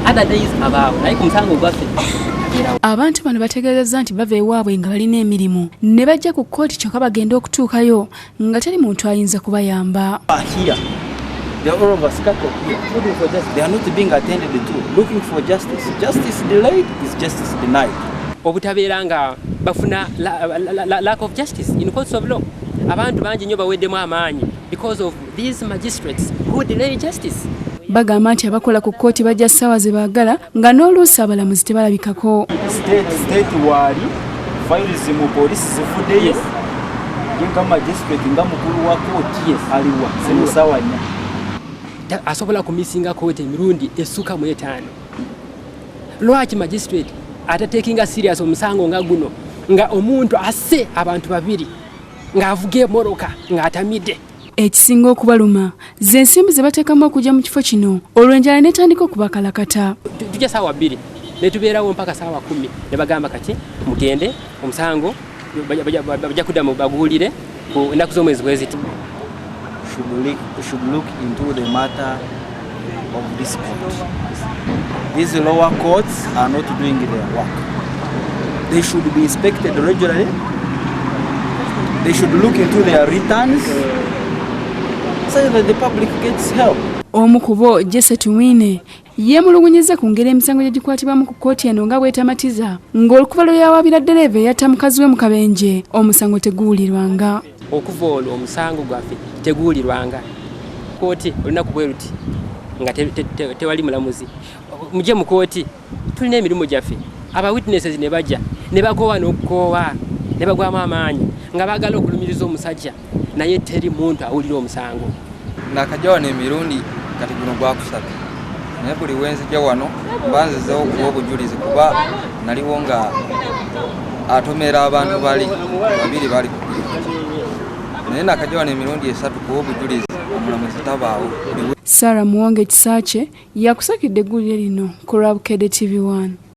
Other days abaawo, naye ku musango gwaffe abeerawo. Abantu bano bategeezezza nti bava ewaabwe nga balina emirimu ne bajja ku kkooti, kyokka bagenda okutuukayo nga teri muntu ayinza kubayamba. Are here. They are all over scattered here, looking for justice. They are not being attended to, looking for justice. Justice delayed is justice denied. Obutabeera nga bafuna lack of justice in courts of law. Abantu bangi nnyo baweddemu amaanyi because of these magistrates who delay justice. Bagamba nti abakola ku kkooti bajja ssaawa ze baagala, nga n'oluusi abalamuzi tebalabikako. State waali files mu police zivuddeyo. Ye nga magistrate, nga mukulu wa kooti, aliwa zino 4? Asobola kumisinga kooti emirundi essuka mu 5. Lwaki magistrate atatekinga serious omusango nga guno, nga omuntu asse abantu babiri ng'avuga emmotoka ng'atamidde? Ekisinga okubaluma ze nsimbi ze bateekamu okujja mu kifo kino, olwo enjala n'etandika okubakalakata. Tujja 2:00 ne tubeerawo mpaka 10:00, ne bagamba, "Kati mugende, omusango bajja kuddamu baguwulire ku ennaku z'omwezi bwe ziti." Should look into the matter of this court. These lower courts are not doing their work. They should be inspected regularly. They should look into their returns so that the public gets help. Omu ku bo, Jesse Tumwine, yeemulugunyiza ku ngeri emisango gye gikwatibwamu ku kkooti eno nga bwetamatiza, ng'olukuva lwe yawaabira ddereeva eyatta mukazi we mu kabenje, omusango teguwulirwanga. Okuva olwo omusango gwaffe teguwulirwanga. Kooti olunaku bwe luti nga tewali mulamuzi. Mujje mu kooti, tulina emirimu gyaffe. Aba witnesses ne bajja ne bakoowa n'okukoowa ne bagwamu amaanyi nga baagala okulumiriza omusajja, naye teri muntu awulira omusango. Nakajja wano emirundi kati guno gwakusatu, naye buli wenzijja wano mba nzizewo okuwa obujulizi, kuba naliwo nga atomera abantu bali babiri bali ku pikipiki, naye nakajja wano emirundi 3 kuwa obujulizi, omulamuzi tabaawo. Sarah Muwonge Kisaakye yakusakidde eggulire lino ku lwa Bukedde TV 1.